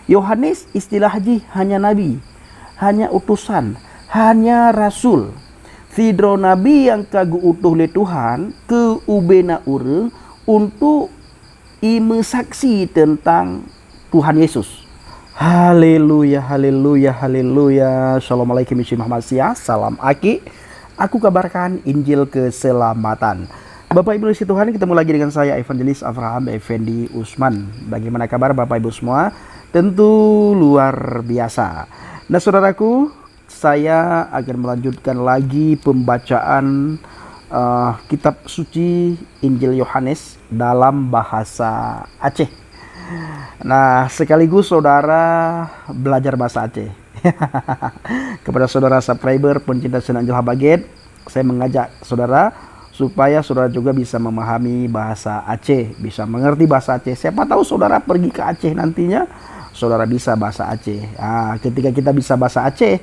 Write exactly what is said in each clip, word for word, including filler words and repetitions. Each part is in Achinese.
Yohanes istilah jih hanya nabi, hanya utosan, hanya rasul. Sidroe nabi nyang ka geu-utoh lé Tuhan keu ubé na ureuëng untuk imeusaksi teuntang Tuhan Yesus. Haleluya, haleluya, haleluya. Shalom alaikum, Yeshua Mahmasiah. Salam aki. Aku kabarkan Injil keselamatan. Bapak Ibu di Tuhan, ketemu lagi dengan saya, Evangelis Abraham Effendi Usman. Bagaimana kabar Bapak Ibu semua? Tentu luar biasa. Nah, saudaraku, saya akan melanjutkan lagi pembacaan, eh, kitab suci Injil Yohanes dalam bahasa Aceh. Nah, sekaligus saudara belajar bahasa Aceh. Kepada saudara subscriber pencinta channel Anjel Habaget, saya mengajak saudara supaya saudara juga bisa memahami bahasa Aceh, bisa mengerti bahasa Aceh. Siapa tahu saudara pergi ke Aceh nantinya, saudara bisa bahasa Aceh. Ah, ketika kita bisa bahasa Aceh,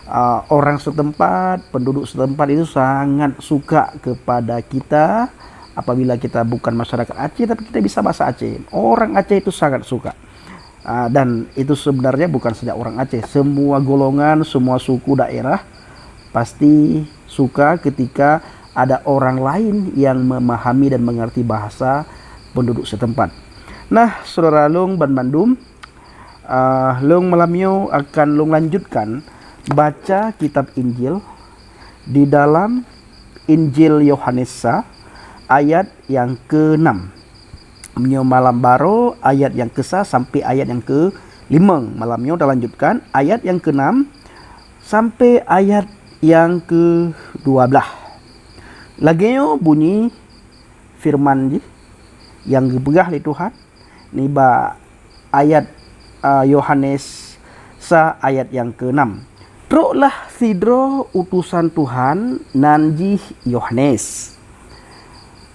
ah, orang setempat, penduduk setempat itu sangat suka kepada kita apabila kita bukan masyarakat Aceh, tapi kita bisa bahasa Aceh. Orang Aceh itu sangat suka. Ah, dan itu sebenarnya bukan saja orang Aceh, semua golongan, semua suku daerah pasti suka ketika ada orang lain yang memahami dan mengerti bahasa penduduk setempat. Nah, saudara lôn banmandum, ah, lôn malam nyoe akan lôn lanjutkan baca kitab Injil di dalam Injil Yohanes sa ayat nyang keenam. Meunyoe malam baroe ayat nyang kesa sampai ayat nyang kelimong. Malam nyoe talanjutkan ayat nyang keenam sampai ayat nyang kedua belas. Lagée nyoe bunyi firman jih nyang geupeugah lé Tuhan nibak ayat, a, Yohanes sa ayat nyang keenam. Troklah sidroe utosan Tuhan nan jih Yohanes.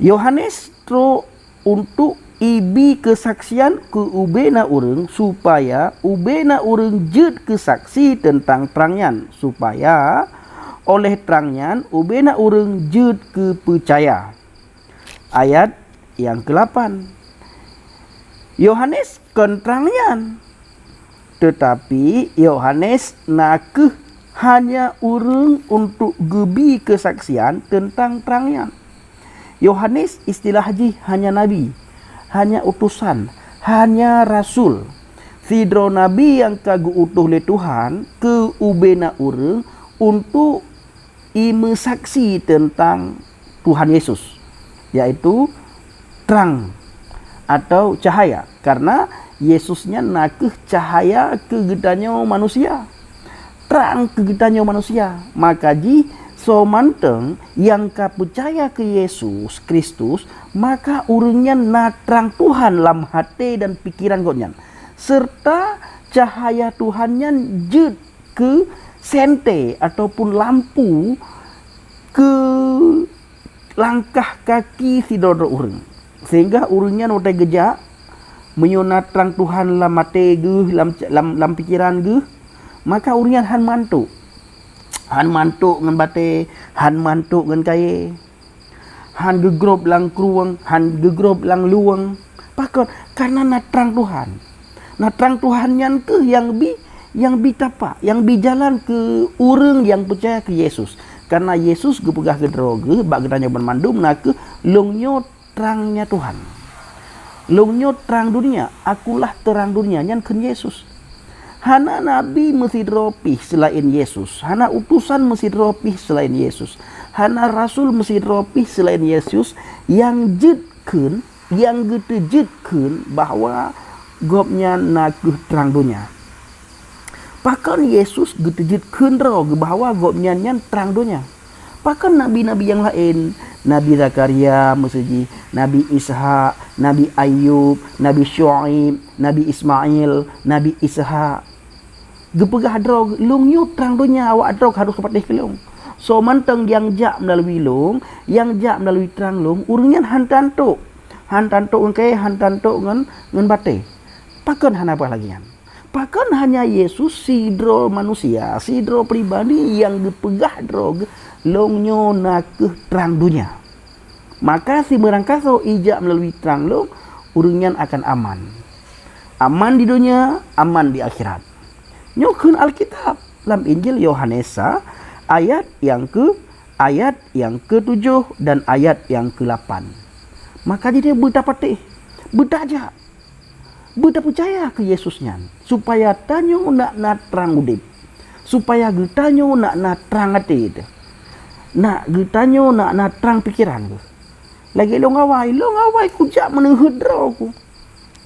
Yohanes trok untuk ibi keusaksian keu ubé na ureuëng, supaya ubé na ureuëng jeuet keusaksi teuntang trang nyan, supaya óh lheueh trang nyan ubé na ureuëng jeuet keu peucaya. Ayat nyang keulapan. Yohanes kon trang nyan, teutapi Yohanes na kheueh hanya ureuëng untuk geubi keusaksian teuntang trang nyan. Yohanes istilah jih hanya nabi, hanya utosan, hanya rasul. Sidroe nabi nyang ka geu-utoh lé Tuhan keu ubé na ureuëng untuk imeusaksi teuntang Tuhan Yesus, yaitu trang atau cahaya, karena Yesus nyan na kheueh cahaya keu geutanyoe manusia, trang keu geutanyoe manusia. Maka jih soe mantong nyang ka peucaya keu Yesus Kristus, maka ureuëng nyan na trang Tuhan lam até dan pikeran gobnyan, serta cahaya Tuhan nyan jeuet keu sentée ataupun lampu keu langkah kaki sidroe-droe ureuëng, sehingga ureuëng nyan watée geujak, meunyoe na trang Tuhan lam até geuh, lam, lam, lam pikeran geuh, maka ureuëng nyan hán mantok. Hán mantok ngon batée, hán mantok ngon kayée. Hán geugrob lam krueng, hán geugrob lam luweueng. Pakon? Karena na trang Tuhan. Na trang Tuhan nyan kheueh nyang bi, nyang bi tapak, nyang bi jalan keu ureuëng nyang peucaya keu Yesus. Karena Yesus geupeugah keudroe geuh bak geutanyoe banmandum na kheueh, "Lôn nyoe trangnya Tuhan. Lôn nyoe trang dunia, akulah terang dunia," nyan kheun Yesus. Hana nabi meusidroe pih seulaén Yesus, hana utosan meusidroe pih seulaén Yesus, hana rasul meusidroe pih seulaén Yesus nyang jeuet kheun, nyang geuteujeuet kheun bahwa gobnyan na kheueh trang donya. Pakon Yesus geuteujeuet kheun droe geuh bahwa gobnyan nyan trang donya? Pakon nabi-nabi nyang laén, Nabi Zakaria meuseujih, Nabi Ishak, Nabi Ayub, Nabi Syuaib, Nabi Ismail, Nabi Ishak, geupeugah droe, "Lôn nyoe trang donya, awak droe harôh patéh keu lôn." Soe mantong nyang jak meulalu lôn, nyang jak meulalu trang lôn, ureuëng nyan hán tantok. Hán tantok ngon kayée, hán tantok ngon, ngon batée. Pakon hana bah lagée nyan? Pakon hanya Yesus sidroe manusia, sidroe pribadi nyang geupeugah droe geuh, "Lôn nyoe na kheueh trang donya." Maka simeurangkasoe ijak meulalu trang lôn, ureuëng nyan akan aman. Aman di donya, aman di akhirat. Nyoe kheun Alkitab lam Injil Yohanes sa, ayat nyang keu, ayat nyang ketujoh dan ayat nyang kelapan. Maka jih beuta patéh, beuta jak, beuta peucaya keu Yesus nyan, supaya tanyoe nak na trang udeb, supaya geutanyoe nak na trang até teuh, nak geutanyoe nak na trang pikeran geuh. Lagée lôn awai, lôn awai kujak meuneuheuet droe ku.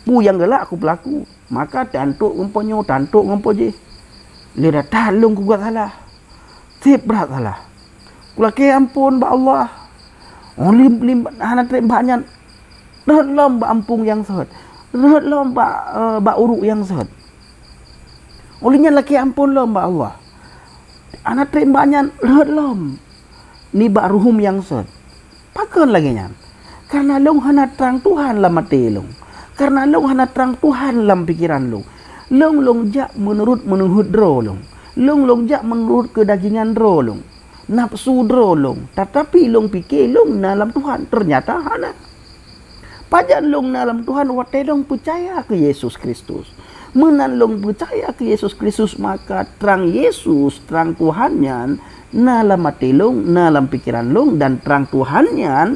Peue nyang galak kupeulaku, maka tantok ngon po nyoe, tantok ngon po jih. Lé that lôn kubuat salah, seb brat salah. Kulakée amphon bak Allah. Oh, lim, lim, hana treb bak nyan, rhot lom bak ampung nyang sot, rhot lom bak, eh, bak uruek nyang sot. Ulih nyan lakée amphon lom bak Allah. Hana treb bak nyan, rhot lom nibak ruhuem nyang sot. Pakon lagée nyan? Kareuna lôn hana trang Tuhan lam até lôn. Kareuna lôn hana trang Tuhan lam pikeran lôn. Lôn, lôn jak meunurot meuneuheuet droe lôn. Lôn, lôn jak meunurot keudagingan droe lôn, nafeusu droe lôn. Tatapi lôn pike lôn na lam Tuhan, teunyata hana. Pajan lôn na lam Tuhan? Watée lôn peucaya keu Yesus Kristus. Meunan lôn peucaya keu Yesus Kristus, maka trang Yesus, trang Tuhan nyan na lam até lôn, na lam pikeran lôn, dan trang Tuhan nyan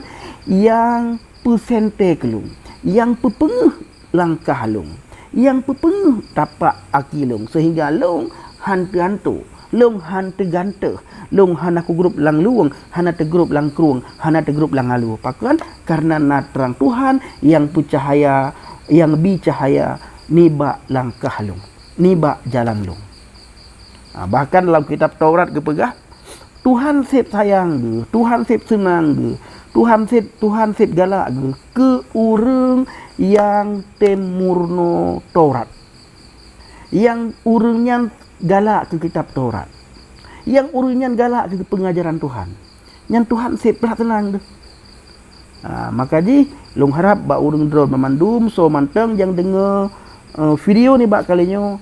nyang peuseuntée keu lôn, nyang peupeungeuh langkah lôn, nyang peupeungeuh tapak aki lôn, seuhingga lôn han teuanto, lôn han teuganteuh, lôn hana kugrôp lam luweueng, hana teugrôp lam krueng, hana teugrôp lam aloe. Pakon? Kareuna na trang Tuhan nyang peucahaya, nyang bi cahya nibak langkah lôn, nibak jalan lôn. Ha, bahkan lam kitab Taurat geupeugah, Tuhan seb sayang geuh, Tuhan seb seunang geuh, Tuhan seb, Tuhan seb galak geuh keu ureuëng nyang tem meurunoe Taurat. Nyang ureuëng nyan galak keu kitab Taurat. Nyang ureuëng nyan galak keu peungajaran Tuhan. Nyan Tuhan seb brat seunang deuh. Ha, maka jih, lôn harab bak ureuëng droe banmandum, soe mantong nyang deungoe, eh, video nibak kali nyoe,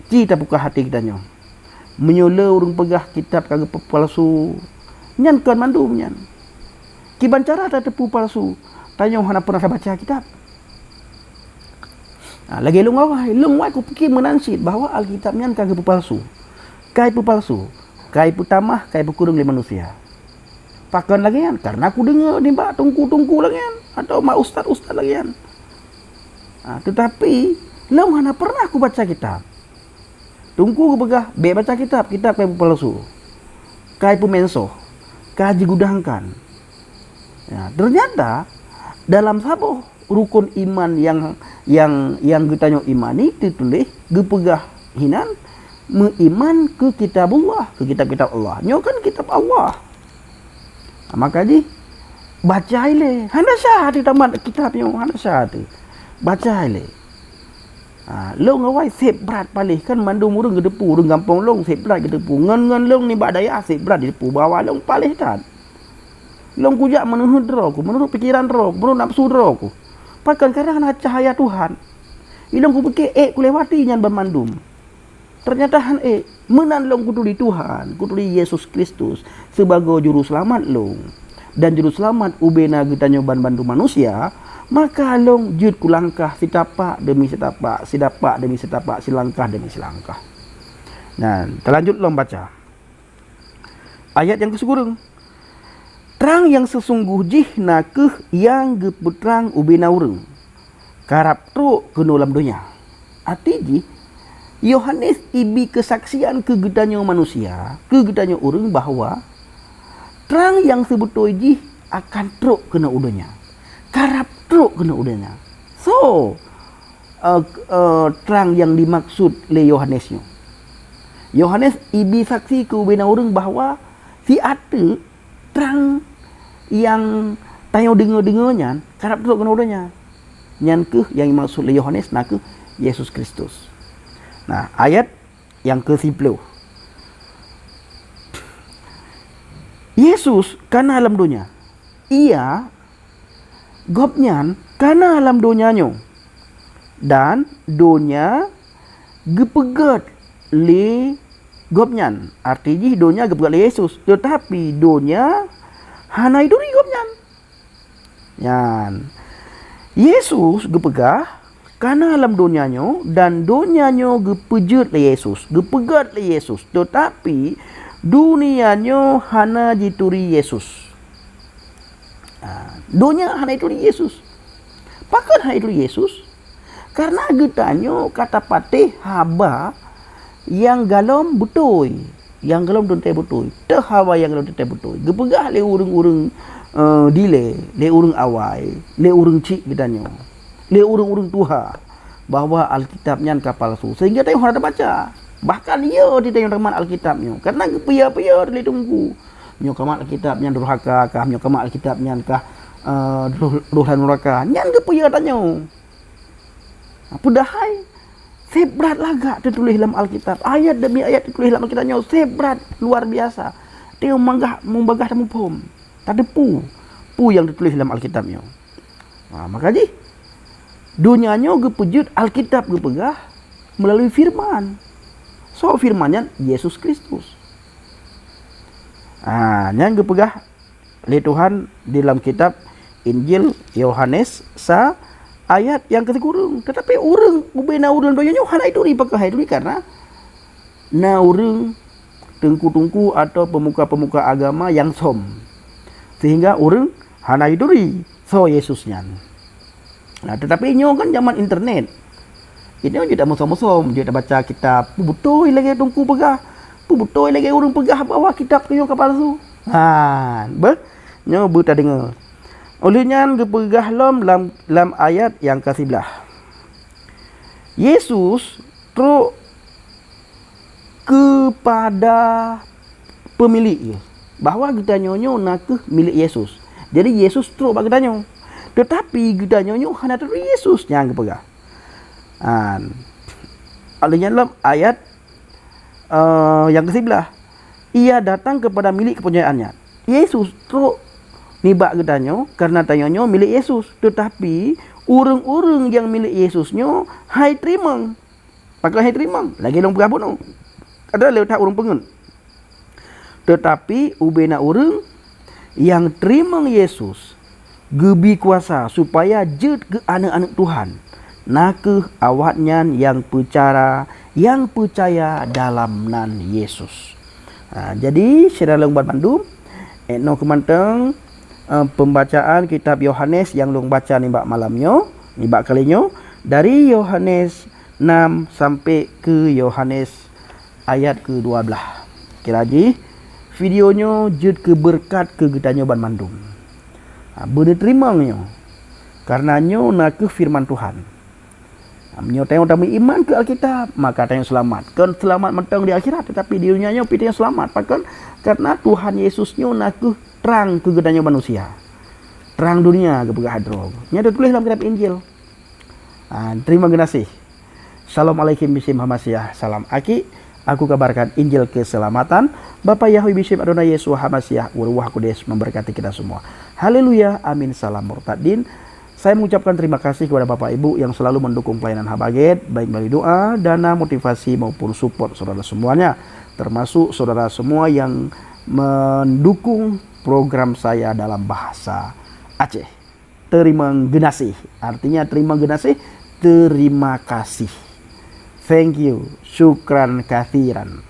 ci tabuka hati geutanyoe. Meunyoe le ureuëng peugah kitab ka geupeupalsu, nyan kon mandum nyan. Kiban cara tateupeue palsu? Tanyoe hana pernah tabaca kitab. Ha, lagée lôn awai, lôn awai kupike meunan cit bahwa Alkitab nyan ka geupeupalsu. Ka ipeupalsu, ka ipeutamah, ka ipeukureueng lé manusia. Pakon lagée nyan? Kareuna kudeungoe nibak teungku-teungku lagée nyan, atawa mak ustaz-ustaz lagée nyan. Ha, teutapi, lôn hana pernah kubaca kitab. Teungku geupeugah, "Bék baca kitab, kitab ka ipeupalsu, ka ipeumeunsoh, ka jigudangkan." Ya, ternyata dalam saboh rukon iman nyang, nyang, nyang geutanyoe imani teutuléh geupeugah hinan meuiman keu kitabullah, keu kitab-kitab Allah. Nyoe kan kitab Allah. Maka jih, baca ilée. Hana sah teuh tamat kitab nyoe, hana sah teuh. Baca ilée. Ha, lôn awai seb brat paléh, kan mandum ureuëng geuteupeue, ureuëng gampông lôn seb brat geuteupeue. Ngon, ngon lôn nibak dayah seb brat geuteupeue bahwa lôn paléh that. Lôn kujak meunurot droe ku, meunurot pikeran droe ku, meunurot nafeusu droe ku. Pakon? Kareuna hana cahya Tuhan. Ilôn kupike ék kulewati nyan banmandum. Ternyata han ék. Meunan lôn kuturi Tuhan, kuturi Yesus Kristus sibagoe Juruseulamat lôn dan Juruseulamat ubena geutanyoe banmandum manusia, maka lôn jeuet kulangkah sitapak deumi sitapak, sitapak deumi sitapak, silangkah deumi silangkah. Nyan, talanjut lom baca. Ayat nyang keusikureueng. Trang nyang seusunggoh jih na kheueh nyang geupeutrang ubena ureuëng, karab trok keunoe lam donya. Arti jih, Yohanes ibi keusaksian keu geutanyoe manusia, keu geutanyoe ureuëng bahwa trang nyang seubeutôi jih akan trok keunoe u donya. Karab trok keunoe u donya. So, eh, eh, trang nyang dimaksud lé Yohanes nyoe. Yohanes ibi saksi keu ubena ureuëng bahwa siat teuk trang nyang tanyoe deungoe-deungoe nyan karab trok keunoe u donya. Nyan kheueh nyang dimaksud lé Yohanes na kheueh Yesus Kristus. Nah, ayat nyang keusiplôh. Yesus ka na lam donya. Ia, Gobnyan ka na lam donya nyoe, dan donya geupeugét lé Gobnyan. Arti jih donya geupeugét lé Yesus, teutapi donya hana ituri Gobnyan. Nyan, Yesus geupeugah, Kana lam donya nyoe, dan donya nyoe geupeujeuet lé Yesus, geupeugét lé Yesus, teutapi donya nyoe hana jituri Yesus. Ha, donya hana jituri Yesus. Pakon hana jituri Yesus? Karena geutanyoe ka tapatéh haba nyang galom beutôi, nyang galom teuntée beutôi. Teuh haba nyang galom teuntée beutôi. Geupeugah lé ureuëng-ureuëng, eh, dilée, lé ureuëng awai, lé ureuëng chik geutanyoe, lé ureuëng-ureuëng tuha, bahwa Alkitab nyan ka palsu. Sehingga tanyoe hana tabaca. Bahkan yo di tanyoe tamat Alkitab nyoe. Karena geupeuya-peuya lé teungku. Nyoe kamat Alkitab nyan durhaka kah, nyoe kamat Alkitab nyan kah, eh, roh, roh lam nuraka. Nyan geupeuya tanyoe. Padahai seb brat lagak teutuléh lam Alkitab. Ayat demi ayat teutuléh lam Alkitab nyoe seb brat luar biasa. Tanyoe manggah, meubagah tamuphom, tateupeue peue nyang teutuléh lam Alkitab nyoe. Ha, maka jih, donya nyoe geupeujeuet Alkitab geupeugah meulalu firman. Soe firman nyan? Yesus Kristus. Ha, nyan geupeugah lé Tuhan di lam kitab Injil Yohanes sa ayat nyang keusikureueng. Teutapi ureuëng, ubena ureuëng donya nyoe hana jituri, pakon hana jituri, karena na ureuëng teungku-teungku atau pemuka-pemuka agama nyang som, sehingga ureuëng hana jituri soe Yesus nyan. Nah, teutapi nyoe kan zaman internet. Inyoe jeuet tamusom-musom, jeuet tabaca kitab, peubeutôi lagée teungku peugah, peubeutôi lagée ureuëng peugah bahwa kitab nyoe ka palsu. Ha, beuh, nyoe beuh tadeungoe. Óh lheueh nyan geupeugah lom lam, lam ayat nyang ka siblaih, Yesus trok keupada peumilék jih, bahwa geutanyoe nyoe na kheueh milék Yesus. Jadi, Yesus trok bak geutanyoe. Teutapi geutanyoe nyoe hana turi Yesus nyang geupeugah. An. Alheuh nyan lom ayat, eh, nyang keusiblaih, "Ia datang kepada milik kepunyaannya." Yesus trok nibak geutanyoe karena tanyoe nyoe milék Yesus. Teutapi ureuëng-ureuëng nyang milék Yesus nyoe hai teurimong. Pakon hai teurimong? Lagée lôn peugah bunoe, ada lé that ureuëng peungeut. Teutapi ubena ureuëng nyang teurimong Yesus geubi kuasa supaya jeuet keu aneuëk-aneuëk Tuhan, na kheueh awaknyan nyang peucara, nyang peucaya dalam nan Yesus. Ha, jadi, syedara lôn banmandum, 'oh noe keuh mantong, eh, pembacaan kitab Yohanes nyang lôn baca nibak malam nyoe, nibak kali nyoe, dari Yohanes enam sampai keu Yohanes ayat keu dua blaih. Kira jih, video nyoe jeuet keu beureukat keu geutanyoe banmandum. Ha, beuneuterimong nyoe, karena nyoe na kheueh firman Tuhan. Ha, meunyoe tanyoe tameuiman keu Alkitab, maka tanyoe seulamat. Kon seulamat mantong di akhirat, teutapi di donya nyoe pih tanyoe seulamat. Pakon? Karena Tuhan Yesus nyoe na kheueh trang keu geutanyoe manusia. Trang dunia geupeugah droe. Nyan teutuléh lam kitab Injil. Ah, terima kasih. Shalom alaikum bishim hamasiah. Salam aki. Aku kabarkan Injil keselamatan. Bapa Yahweh bishim Adonai Yeshua Hamasiah, Ruh Kudus memberkati kita semua. Haleluya. Amin. Salam murtadin. Saya mengucapkan terima kasih kepada Bapak Ibu yang selalu mendukung pelayanan Haba Gate, baik melalui doa, dana, motivasi maupun support saudara semuanya, termasuk saudara semua yang mendukung program saya dalam bahasa Aceh. Terima kasih. Artinya terima kasih, terima kasih. Thank you. Syukran kathiran.